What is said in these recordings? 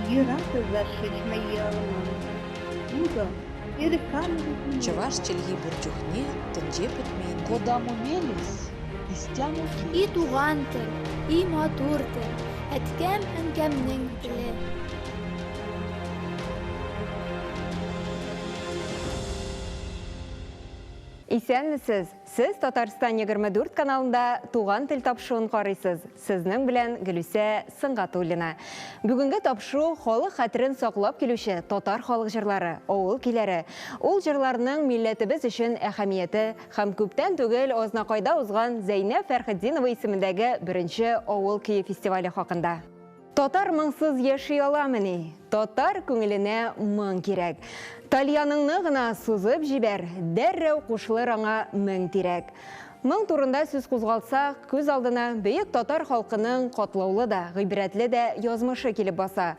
Юратӑр засшить мои алмазы. Буду перекамывать. Чӑваш чӗлхи пур чухне тӗнче пӗтмен. Кодамо мелесь, истямо И туган тел, и матур тел, әткәм-әнкәмнең теле. Исәнмесез! Сез Татарстан 24 каналында Туган тел тапшыруын карыйсыз. Сезнең белән Гөлүсә Сөнгатуллина. Бүгенге тапшыру халык хәтерен саклап килүче татар халык җырлары, авыл көйләре. Ул җырларның милләтебез өчен әһәмияте һәм күптән түгел Азнакайда узган Зәйнәб Фәрхетдинова исемендәге беренче авыл көе фестивале хакында. Татар моңсыз яши аламыни? Татар күңеленә моң кирәк. Тальяныңны гына сузып җибәр, дәррәү кушылыр аңа мең тирәк. Моң турында сүз кузгалтсак, күз алдына бөек татар халкының катлаулы да, гыйбрәтле дә язмышы килеп баса.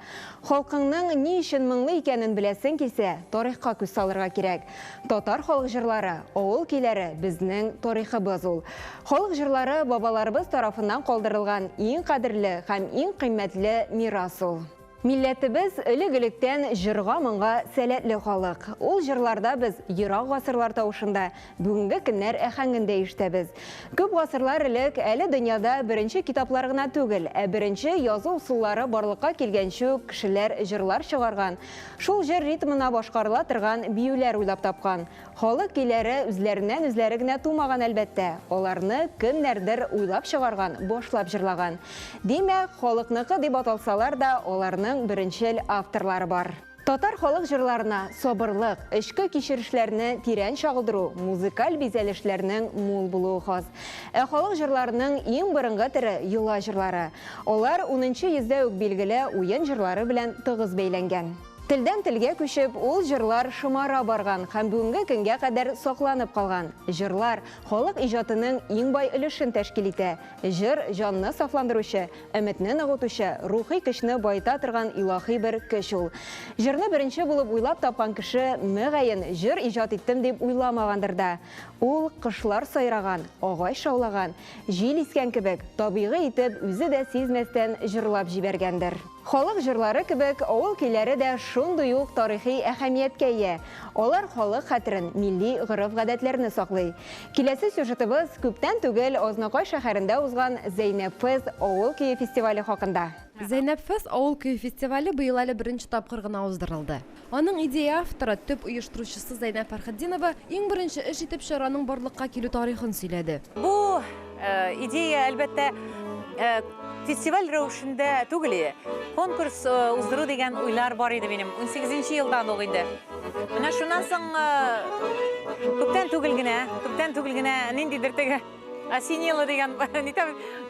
Халкыңның ни өчен моңлы икәнен беләсең килсә, тарихка күз салырга кирәк. Татар халык җырлары, авыл көйләре безнең тарихыбыз ул. Халык җырлары бабаларыбыз тарафыннан калдырылган иң кадерле һәм иң кыйммәтле мирас ул. Милләтебез элек-электән җырга-моңга сәләтле халык. Ул җырларда без ерак гасырлар тавышында, бүгенге көннәр әхәңендә ишетәбез. Күп гасырлар элек әле дөньяда беренче китаплар гына түгел, ә беренче язу ысуллары барлыкка килгәнче үк кешеләр җырлар чыгарган, шул җыр ритмына башкарыла торган биюләр уйлап тапкан. Халык көйләре үзләреннән-үзләре генә тумаган, әлбәттә. Аларны кемнәрдер уйлап чыгарган, башлап җырлаган. Димәк, халыкныкы дип аталсалар да, аларның беренчел авторлары бар. Татар халык җырларына сабырлык, эчке кичерешләрне тирән чагылдыру, музыкаль бизәлешләрнең мул булуы хас. Ә халык җырларының иң борынгы төре, йола җырлары. Алар унынчы йөздә үк билгеле уен җырлары белән тыгыз бәйләнгән. Телдән телгә күчеп, ул җырлар шомара барган һәм бүгенге көнгә кадәр сакланып калган. Җырлар, халык иҗатының иң бай өлешен тәшкил итә. Җыр, җанны сафландыручы, өметне ныгытучы, рухи көчне баета торган илаһи бер көч ул. Җырны беренче булып уйлап тапкан кеше, мөгаен, җыр иҗат иттем дип уйламагандыр да. Ул кошлар сайраган, агач шаулаган, җил искән кебек, табигый итеп, үзе дә сизмәстән җырлап җибәргәндер. Халык җырлары кебек, авыл көйләре дә шундый ук тарихи әһәмияткә ия. Алар халык хәтерен, милли гореф-гадәтләрне саклый. Киләсе сюжетыбыз күптән түгел Азнакай шәһәрендә узган Зәйнәб Фест авыл көе фестивале хакында. Зәйнәб Фест авыл көе фестивале быел әле беренче тапкыр гына уздырылды. Аның идея авторы, төп оештыручысы Зәйнәб Фәрхетдинова иң беренче эш итеп чараның барлыкка килү тарихын сөйләде. Бу идея, әлбәттә, фестиваль рәвешендә түгел иде. Конкурс уздыру дигән уйлар бар иде минем 18 елдан ук инде. Менә шуннан соң күптән түгел генә, күптән түгел генә ниндидер теге осенило дигән,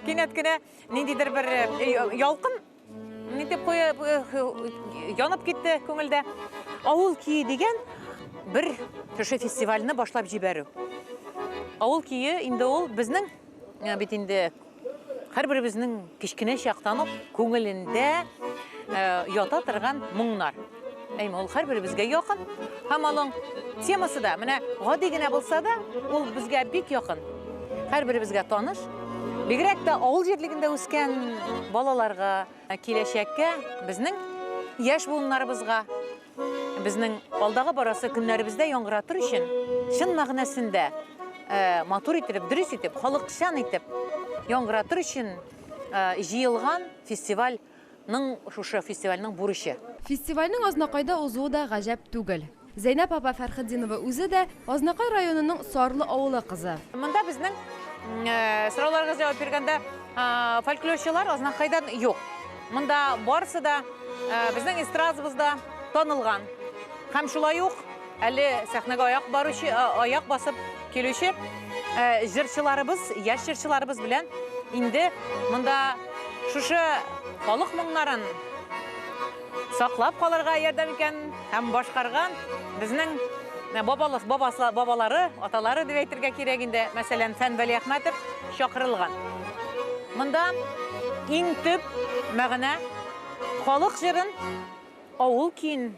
кинәт кенә ниндидер бер ялкын нитеп куя, янып китте күңелдә. Авыл көе дигән бер шушы фестивальне башлап җибәрү. Авыл көе инде ул безнең бит инде һәрберебезнең кечкенә чактан ук күңелендә ята торган моңнар. Әйме, ул һәрберебезгә якын. Һәм аның темасы да, менә гади генә булса да, ул безгә бик якын. Һәрберебезгә таныш. Бигрәк тә авыл җирлегендә үскән балаларга, киләчәккә, безнең яшь буыннарыбызга, безнең алдагы барасы көннәребездә яңгыратыр өчен, чын мәгънәсендә матур итеп, дөрес итеп, халыкчан итеп яңгыратыр өчен җыелган фестивальнең, шушы фестивальнең бурычы. Фестивальнең Азнакайда узуы да гаҗәп түгел. Зәйнәб апа Фәрхетдинова үзе дә Азнакай районының Сарлы авылы кызы. Монда безнең сорауларга җавап биргәндә фольклорчылар Азнакайдан юк. Монда барысы да безнең эстрадабызда танылган. Һәм шулай ук әле сәхнәгә аяк баручы, аяк басып килүче җырчыларыбыз, яшь җырчыларыбыз белән инде монда шушы халык моңнарын саклап калырга ярдәм иткән һәм башкарган безнең бабалык, бабасы, бабалары, аталары дип әйтергә кирәк инде, мәсәлән, Фән Вәлиәхмәтов чакырылган. Монда иң төп мәгънә халык җырын авыл көен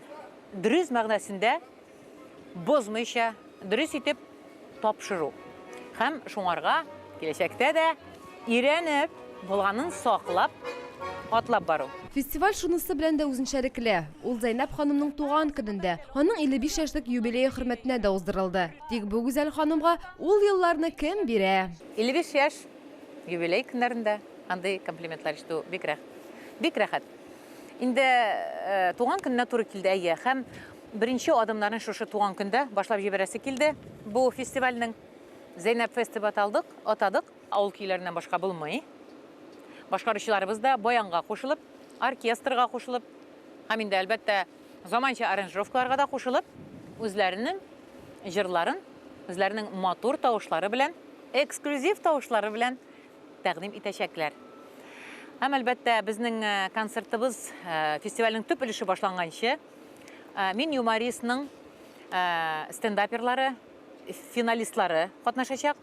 дөрес мәгънәсендә бозмыйча, дөрес итеп тапшыру. Һәм шуңарга киләчәктә дә өйрәнеп, булганын саклап атлап бару. Фестиваль шунысы белән дә үзенчәлекле, ул Зәйнәб ханымның туган көнендә, аның 55 яшьлек юбилее хөрмәтенә дә уздырылды. Тик бу гүзәл ханымга ул елларны кем бирә? 55 яшь юбилей көннәрендә андый комплиментлар ишетү бик рәх, бик рәхәт. Инде туган көненә туры килде, әйе, һәм беренче адымнарын шушы туган көндә башлап җибәрәсе килде бу фестивальнең. Зәйнәб фест дип аталдык, атадык. Авыл көйләреннән башка булмый. Башкаручыларыбыз да баянга кушылып, оркестрга кушылып һәм инде, әлбәттә, заманча аранжировкаларга да кушылып, үзләренең җырларын, үзләренең матур тавышлары белән, эксклюзив тавышлары белән тәкъдим итәчәкләр. Һәм, әлбәттә, безнең концертыбыз, фестивальнең төп өлеше башланганчы, Мин юмористның стендаперлары, финалистлары катнашачак.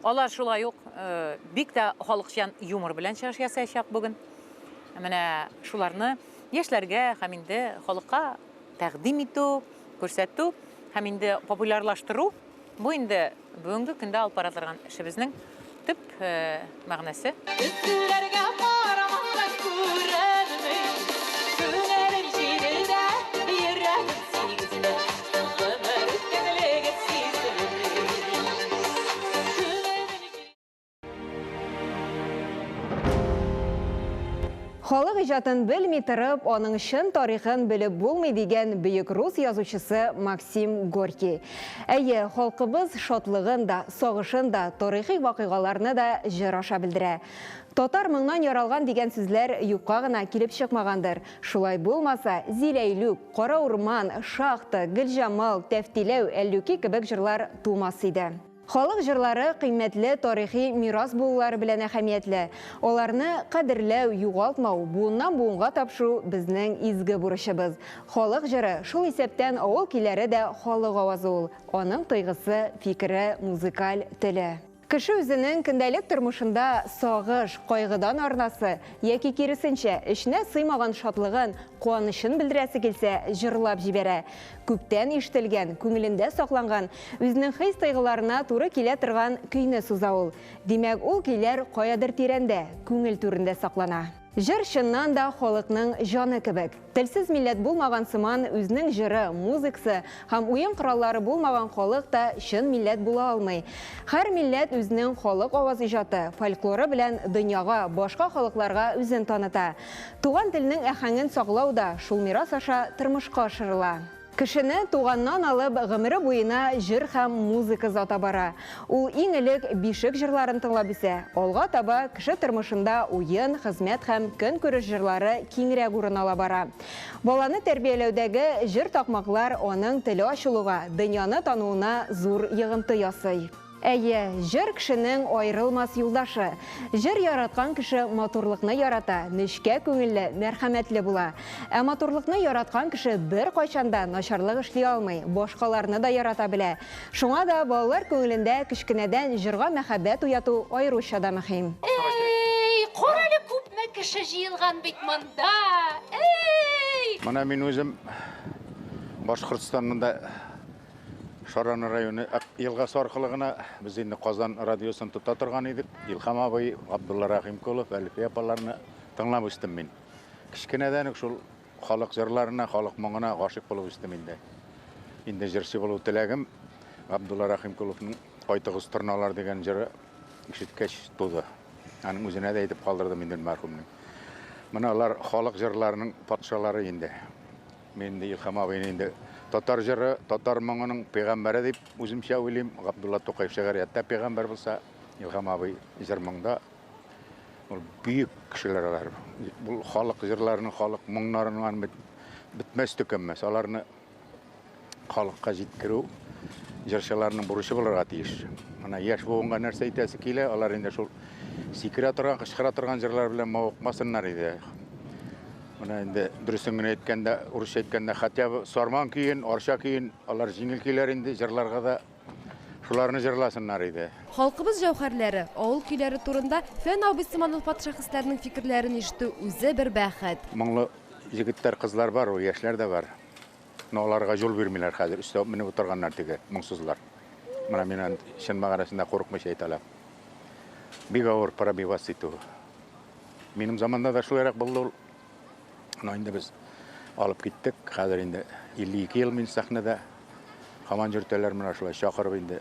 Алар шулай ук бик тә халыкчан юмор белән чыгыш ясаячак бүген. Менә шуларны яшьләргә һәм инде халыкка тәкъдим итү, күрсәтү һәм инде популярлаштыру, бу инде бүгенге көндә алып бара торган эшебезнең төп мәгънәсе. Төсләргә карамастан күрермен, Күңелем җиңелдә, йөрәгем сигездә, Гомер үткәнлеге сизелми. Күңелем Халык иҗатын белми торып, аның чын тарихын белеп булмый дигән бөек рус язучысы Максим Горький. Әйе, халкыбыз шатлыгын да, сагышын да, тарихи вакыйгаларны да җыр аша белдерә. Татар моңнан яралган дигән сүзләр юкка гына килеп чыкмагандыр. Шулай булмаса, Зиләйлүк, Кара урман, Шахта, Гөлҗамал, Тәфтиләү, Әллүки кебек җырлар тумас иде. Халык җырлары кыйммәтле тарихи мирас булулары белән әһәмиятле. Аларны кадерләү, югалтмау, буыннан-буынга тапшыру безнең изге бурычыбыз. Халык җыры, шул исәптән авыл көйләре дә халык авазы ул, аның тойгысы, фикере, музыкаль теле. Кеше үзенең көндәлек тормышында сагыш, кайгыдан арынасы яки киресенчә, эченә сыймаган шатлыгын, куанычын белдерәсе килсә, җырлап җибәрә. Күптән ишетелгән, күңелендә сакланган, үзенең хис-тойгыларына туры килә торган көйне суза ул. Димәк, ул көйләр каядыр тирәндә, күңел түрендә саклана. Җыр чыннан да халыкның җаны кебек. Телсез милләт булмаган сыман, үзенең җыры, музыкасы һәм уен кораллары булмаган халык та чын милләт була алмый. Һәр милләт үзенең халык аваз иҗаты, фольклоры белән дөньяга, башка халыкларга үзен таныта. Туган телнең әһәңен саклау да шул мирас аша тормышка ашырыла. Кешене туганнан алып гомере буена җыр һәм музыка озата бара. Ул иң элек бишек җырларын тыңлап үсә. Алга таба кеше тормышында уен, хезмәт һәм көнкүреш җырлары киңрәк урын ала бара. Баланы тәрбияләүдәге җыр-такмаклар аның теле ачылуга, дөньяны тануына зур йогынты ясый. Әйе, җыр кешенең аерылмас юлдашы. Җыр яраткан кеше матурлыкны ярата, нечкә күңелле, мәрхәмәтле була. Ә матурлыкны яраткан кеше беркайчан да начарлык эшли алмый, башкаларны да ярата белә. Шуңа да балалар күңелендә кечкенәдән җырга мәхәббәт уяту аеруча да мөһим. Әй, карале күпме кеше җыелган бит монда! Әй! Менә мин үзем Башкортстаннан да Шаран районы Ак елгасы аркылы гына без инде Казан радиосын тота торган идек. Илһам абый, Габдулла Рәхимкулов, Әлфия апаларны тыңлап үстем мин. Кечкенәдән үк шул халык җырларына, халык моңына гашыйк булып үстем инде. Инде җырчы булу теләгем Габдулла Рәхимкуловның Кайтыгыз торналар дигән җыры ишеткәч туды. Аның үзенә дә әйтеп калдырдым инде мәрхүмнең. Менә алар халык җырларының патшалары инде. Мин инде Илһам абыйны инде татар җыры, татар моңының пәйгамбәре дип үземчә уйлыйм. Габдулла Тукай шигърияттә пәйгамбәр булса, Илһам абый җыр моңда. Ул бөек кешеләр алар. Бу халык җырларының, халык моңнарының бетмәс төкәнмәс. Аларны халыкка җиткерү җырчыларның бурычы булырга тиеш. Менә яшь буынга нәрсә әйтәсе килә, алар инде шул сикерә торган, кычкыра торган җырлар белән мавыкмасыннар иде. Менә инде дөресен генә әйткәндә, урысча әйткәндә, хотя бы Сарман көен, Арча көен, алар җиңел көйләр инде, җырларга да шуларны җырласыннар иде. Халкыбыз җәүһәрләре, авыл көйләре турында Фән абый сыман олпат шәхесләрнең фикерләрен ишетү үзе бер бәхет. Моңлы егетләр, кызлар бар ул, яшьләр дә бар. Но аларга юл бирмиләр хәзер, өстә менеп утырганнар теге моңсызлар. Менә мин аны чын мәгънәсендә курыкмыйча әйтә алам. Бик авыр пробиваться итү. Минем заманда да шулайрак булды ул. Менә инде без алып киттек. Хәзер инде 52 ел мин сәхнәдә. Һаман йөртәләр менә шулай чакырып инде.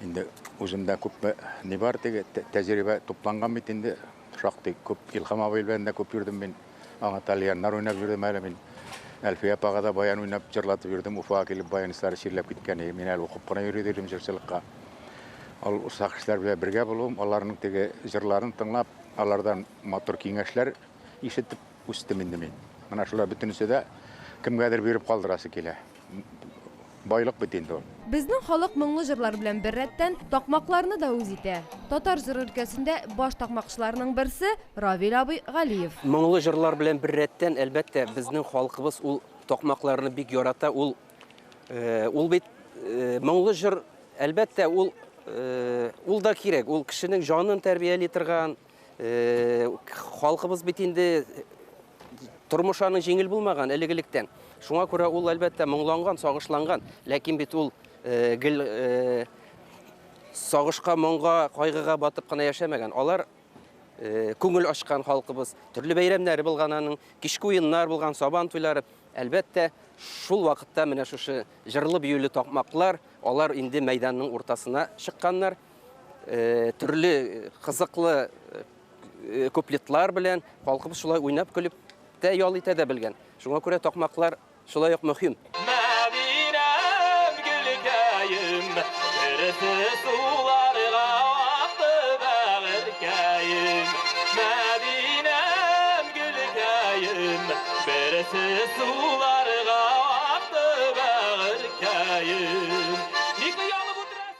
Инде үземдә күпме ни бар теге тәҗрибә тупланган бит инде. Шактый күп Илһам абый белән дә күп йөрдем мин. Аңа тальяннар уйнап йөрдем әле мин. Әлфия апага да баян уйнап җырлатып йөрдем. Уфага килеп баянистлары чирләп киткән. Мин әле укып кына йөри идем җырчылыкка. Ул уста кешеләр белән бергә булуым, аларның теге җырларын тыңлап, алардан матур киңәшләр ишетеп үстем инде мин. Менә шулар бөтенесе дә кемгәдер биреп калдырасы килә. Байлык бит инде ул. Безнең халык моңлы җырлар белән беррәттән, такмакларны да үз итә. Татар җыры өлкәсендә баш такмакчыларның берсе, Равил абый Галиев. Моңлы җырлар белән беррәттән, әлбәттә, безнең халкыбыз ул такмакларны бик ярата. Ул, ул бит моңлы җыр, әлбәттә, ул, ул да кирәк. Ул кешенең җанын тәрбияли торган, Халкыбыз бит инде тормыш аның җиңел булмаган элек-электән. Шуңа күрә ул, әлбәттә, моңланган, сагышланган. Ләкин бит ул гел сагышка, моңга, кайгыга батып кына яшәмәгән. Алар күңел ачкан халкыбыз. Төрле бәйрәмнәре булган аның, кичке уеннар булган, сабан туйлары. Әлбәттә, шул вакытта менә шушы җырлы-биюле такмаклар, алар инде мәйданның уртасына чыкканнар. Төрле кызыклы куплетлар белән халкыбыз шулай уйнап көлеп тә ял итә дә белгән. Шуңа күрә такмаклар шулай ук мөһим. Мәдинәм, гөлкәем, тересе суларга акты бәгырькәем. Мәдинәм, гөлкәем, берсе суларга акты бәгырькәем. Ник оялып утырасың?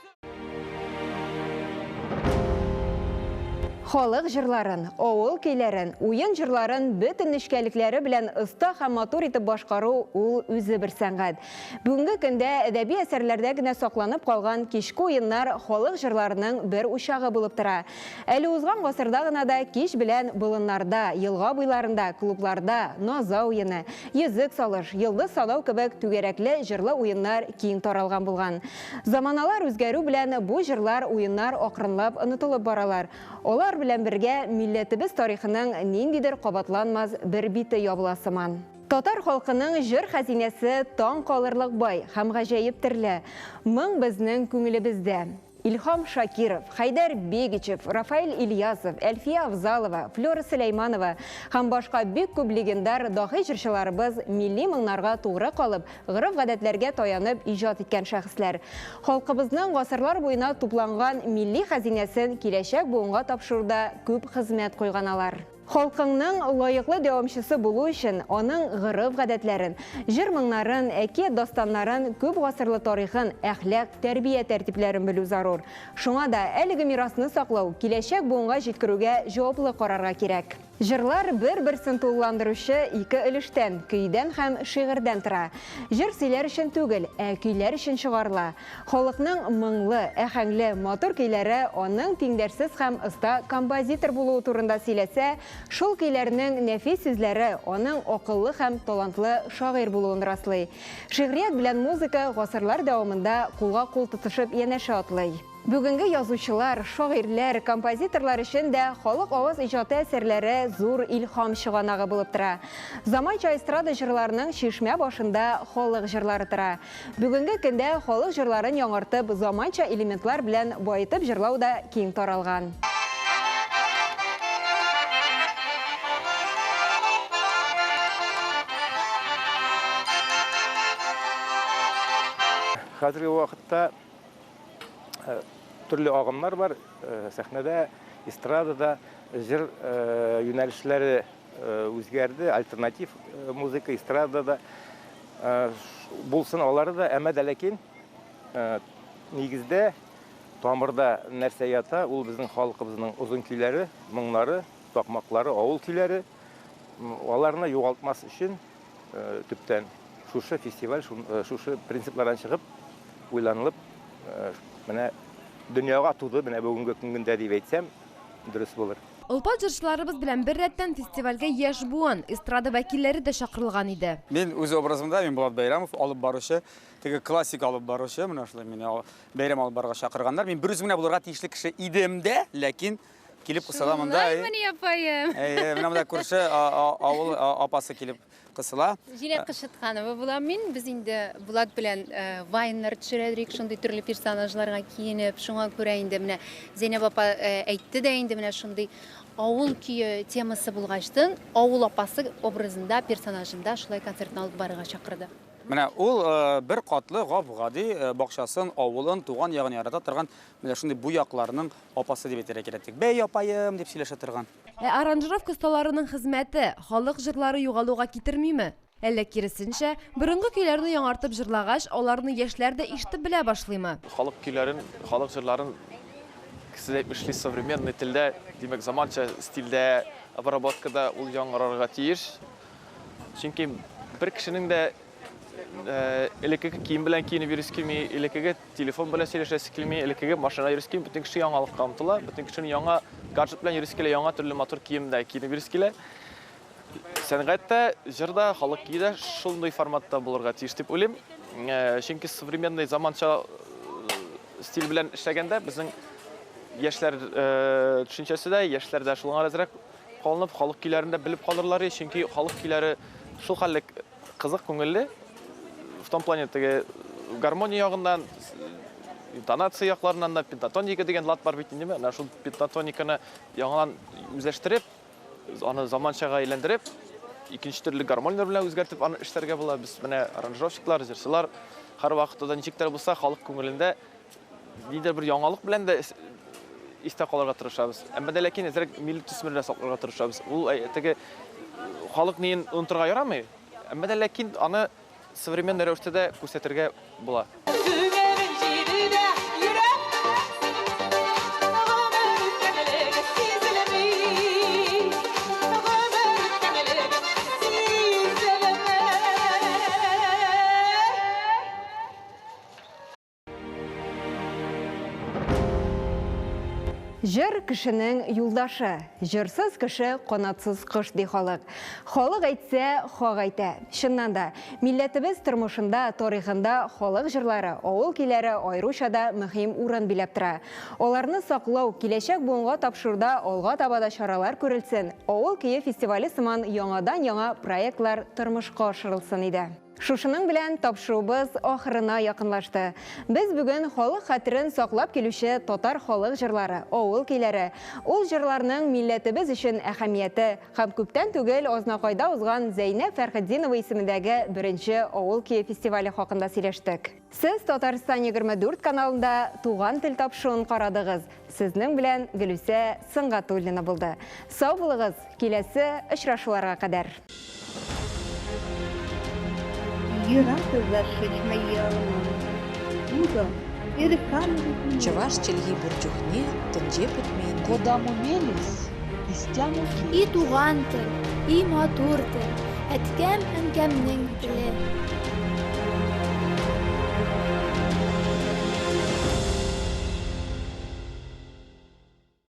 Халык җырларын, авыл көйләрен, уен җырларын бөтен нечкәлекләре белән оста һәм матур итеп башкару ул үзе бер сәнгать. Бүгенге көндә әдәби әсәрләрдә генә сакланып калган кичке уеннар халык җырларының бер учагы булып тора. Әле узган гасырда гына да кич белән болыннарда, елга буйларында, клубларда наза уены, йөзек салыш, йолдыз санау кебек түгәрәкле җырлы уеннар киң таралган булган. Заманалар үзгәрү белән бу җырлар, уеннар акрынлап онытылып баралар. Алар белән бергә милләтебез тарихының ниндидер кабатланмас бер бите ябыла сыман. Татар халкының җыр хәзинәсе таң калырлык бай һәм гаҗәеп төрле. Моң безнең күңелебездә. Илһам Шакиров, Хәйдәр Бегичев, Рафаэль Ильясов, Әлфия Авзалова, Флера Сөләйманова һәм башка бик күп легендар даһи җырчыларыбыз милли моңнарга тугры калып, гореф-гадәтләргә таянып иҗат иткән шәхесләр. Халкыбызның гасырлар буена тупланган милли хәзинәсен киләчәк буынга тапшыруда күп хезмәт куйган алар. Халкыңның лаеклы дәвамчысы булу өчен аның гореф-гадәтләрен, җыр-моңнарын, әкият-дастаннарын, күп гасырлы тарихын, әхлак, тәрбия тәртипләрен белү зарур. Шуңа да әлеге мирасны саклау, киләчәк буынга җиткерүгә җаваплы карарга кирәк. Җырлар бер-берсен тулыландыручы ике өлештән, көйдән һәм шигырьдән тора. Җыр сөйләр өчен түгел, ә көйләр өчен чыгарыла. Халыкның моңлы, әһәңле, матур көйләре аның тиңдәшсез һәм оста композитор булуы турында сөйләсә, шул көйләрнең нәфис сүзләре аның акыллы һәм талантлы шагыйрь булуын раслый. Шигърият белән музыка гасырлар дәвамында кулга-кул тотышып янәшә атлый. Бүгенге язучылар, шагыйрьләр, композиторлар өчен дә халык авыз иҗаты әсәрләре зур илһам чыганагы булып тора. Заманча эстрада җырларының чишмә башында халык җырлары тора. Бүгенге көндә халык җырларын яңартып, заманча элементлар белән баетып җырлау да киң таралган. Хәзерге вакытта Төрле агымнар бар, сәхнәдә, эстрадада җыр юнәлешләре үзгәрде, альтернатив музыка, эстрадада булсын алары да, әмма дә ләкин нигездә тамырда нәрсә ята, ул безнең халкыбызның озын көйләре, моңнары, такмаклары, авыл көйләре. Аларны югалтмас өчен төптән шушы фестиваль шушы принциплардан чыгып, уйланылып, менә дөньяга туды, менә бүгенге көндә дип әйтсәм, дөрес булыр. Олпат җырчыларыбыз белән беррәттән фестивальгә яшь буын, эстрада вәкилләре дә чакырылган иде. Мин үз образымда, мин Булат Бәйрәмов, алып баручы, теге классик алып баручы, менә шулай мине бәйрәм алып барырга чакырганнар. Мин берүзем генә булырга тиешле кеше идем дә, ләкин Килеп кысыла монда. Шулаймыни, апаем? Әйе, менә монда күрше авыл апасы килеп кысыла. Җиләк Кышытканова булам мин. Без инде Булат белән вайннар төшерәдек, шундый төрле персонажларга киенеп. Шуңа күрә инде менә Зәйнәб апа әйтте дә инде менә шундый авыл көе темасы булгачтын, авыл апасы образында, персонажында шулай концертны алып барырга чакырды. Менә ул бер катлы гап-гади бакчасын, авылын, туган ягын ярата торган менә шундый бу якларның апасы дип әйтергә кирәк. Бәй, апаем дип сөйләшә торган. Ә аранжировка осталарының хезмәте халык җырлары югалуга китермиме? Әллә киресенчә, борынгы көйләрне яңартып җырлагач, аларны яшьләр дә ишетеп белә башлыймы? Халык көйләрен, халык җырларын, сез әйтмешли, современный телдә, димәк, заманча стильдә, обработкада ул яңгырарга тиеш. Чөнки бер кешенең дә элеккеге кием белән киенеп йөресе килми, элеккеге телефон белән сөйләшәсе килми, элеккеге машина йөресе килми, бөтен кеше яңалыкка омтыла, бөтен кешенең яңа гаджет белән йөресе килә, яңа төрле матур киемдә киенеп йөресе килә. Сәнгатьтә, җырда, халык көе дә шундый форматта булырга тиеш дип уйлыйм. Чөнки современный заманча стиль белән эшләгәндә безнең яшьләр төшенчәсе дә, яшьләр дә шуңа әзрәк калынып, халык көйләрен дә белеп калырлар, чөнки халык көйләре шул хәллек кызык, күңелле. В том плане теге гармония ягыннан, интонация якларыннан да пентатоника дигән лад бар бит инде, менә шул пентатониканы яңадан үзләштереп, аны заманчага әйләндереп, икенче төрле гармонияләр белән үзгәртеп аны эшләргә була. Без менә аранжировщиклар, җырчылар һәрвакытта да ничек тә булса халык күңелендә нидер бер яңалык белән дә истә калырга тырышабыз. Әмма дә ләкин әзрәк милли төсмер белән сакларга тырышабыз. Ул теге халык неен онытырга ярамый, әмма дә ләкин аны современный рәвештә дә күрсәтергә була. Җыр кешенең юлдашы, җырсыз кеше канатсыз кош ди халык. Халык әйтсә, хак әйтә. Чыннан да, милләтебез тормышында, тарихында халык җырлары, авыл көйләре аеруча да мөһим урын биләп тора. Аларны саклау, киләчәк буынга тапшыруда алга таба да чаралар күрелсен, авыл көе фестивале сыман яңадан-яңа проектлар тормышка ашырылсын иде. Шушының белән тапшыруыбыз ахырына якынлашты. Без бүген халык хәтерен саклап килүче татар халык җырлары, авыл көйләре, ул җырларның милләтебез өчен әһәмияте һәм күптән түгел Азнакайда узган Зәйнәб Фәрхетдинова исемендәге беренче авыл көе фестивале хакында сөйләштек. Сез Татарстан 24 каналында Туган тел тапшыруын карадыгыз. Сезнең белән Гөлүсә Сөнгатуллина булды. Сау булыгыз, киләсе очрашуларга кадәр. Чӑваш чӗлхи пур чухне тӗнче пӗтмен. Кодамо мелесь, истямо И туган тел, и матур тел, әткәм-әнкәмнең теле.